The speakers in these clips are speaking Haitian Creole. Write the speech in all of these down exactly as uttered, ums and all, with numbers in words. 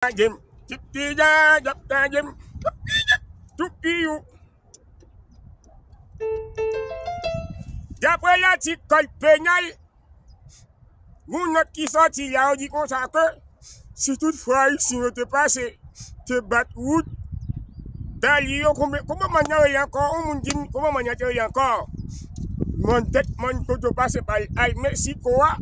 Tande m. Tip ti jan, y ap tande m. Toupi ou. Daprè latik kòd penal, yon nòt ki sòti la, yo di konsa ke si tout fwa Ayisyen yo te pase, te bat wout Dali yo, konbyen, kòman manman yo rele ankò? Yon moun di m, kòman manman yo te rele ankò? Mann tèt, mann kote yo pase pa al Meksiko a,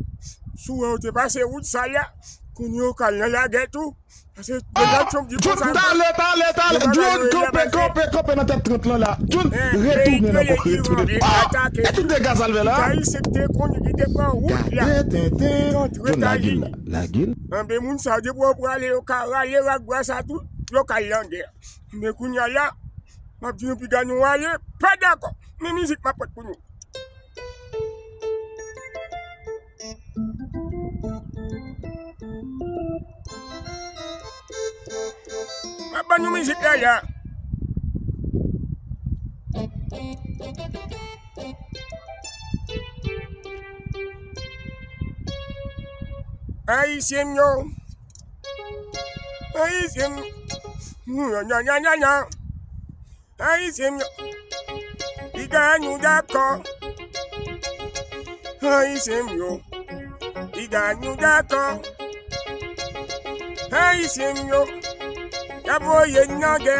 si w wè yo te pase wout sa la, kounye yo k al nan lagè tou. Paske Donald Trump di konsa. Talè, talè, talè. John, kanpe, kanpe, kanpe nan tèt trant lan la. John, retounen nan kòk, retounen. Ah, e tout dega sa l fè la. Ayisyen ki te konnen, ki te pran wout la. Gade tenten. John, lage l la, lage l. Anben, moun sa yo, depi yo prale, yo ka rale rak bwa sa tou, yo ka al nan gè. Men kounye a la, m ap di nou piga nou ale, pa dakò. Men mizik m ap pot pou nou. M ap ban nou mizik la, la. Ayisyen m yo. Ayisyen m. Nya, nya, nya, nya, nya. Ayisyen m yo. Piga nou dakò. Ayisyen m yo. Piga nou dakò. Ayisyen m yo. Y ap voye n nan gè.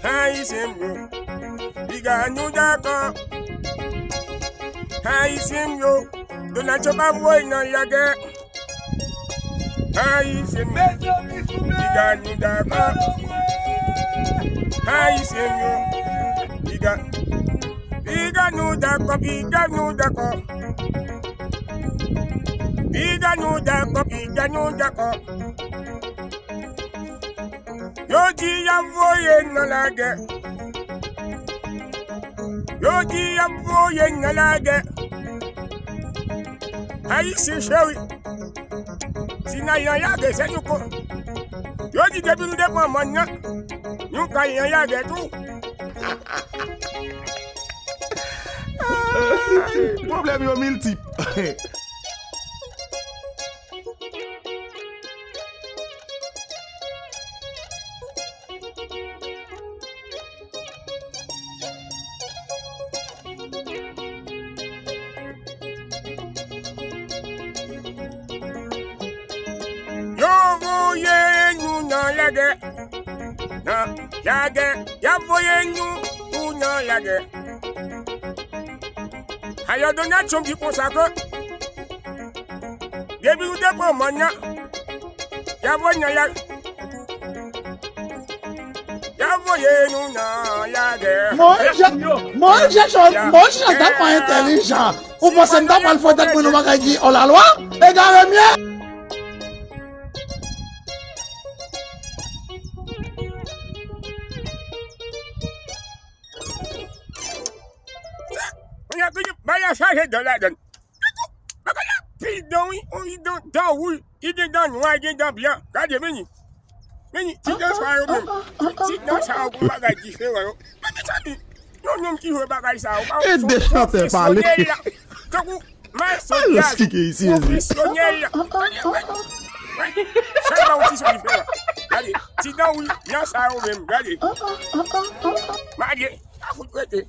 Ayisyen m yo. Piga nou dakò. Ayisyen m yo. Donald Trump ap voye n nan lagè. Ayisyen m, piga nou dakò. Ayisyen m yo, piga, piga nou dakò, piga nou dakò. Piga nou dakò, piga nou dakò. Yo di y ap voye n nan lagè. Yo di y ap voye n nan lagè. Ayisyen cheri, si n al nan lagè, se nou kon. Yo di depi nou te pran mòn nan, nou ka al nan lagè tou. Pwoblèm yo miltip. Yo voye nou nan lagè. Nan lagè. Y ap voye nou pou nan lagè. Alò, Donald Trump di konsa ke depi nou te pran mòn nan, y ap voye n nan lagè. Y ap voye nou nan lagè. Moyiz, Moyiz Jean, Moyiz Jean tèlman entèlijan. Ou panse m ta pral fè tèt mwen nan bagay ki hors la loi? Egare m ye. Mwen ap di bagay la chaje dan ladann. Bagay la pil dan wi, wi, dan, dan wouj, li gen dan nwa, li gen dan blan. Gade, men ni. Men ni, ti dan sa yo menm. Ti, ti dan sa yo gon bagay diferan yo. Men mezanmi, yon nonm ki jwe bagay sa yo, pa yon pwofesyonèl la. Tankou mason djaz, pwofesyonèl la. Gade, men ni. Sa yo pa yon ti son diferan. Gade, ti dan wi, nan sa yo menm, gade. Gade, pa fout rete.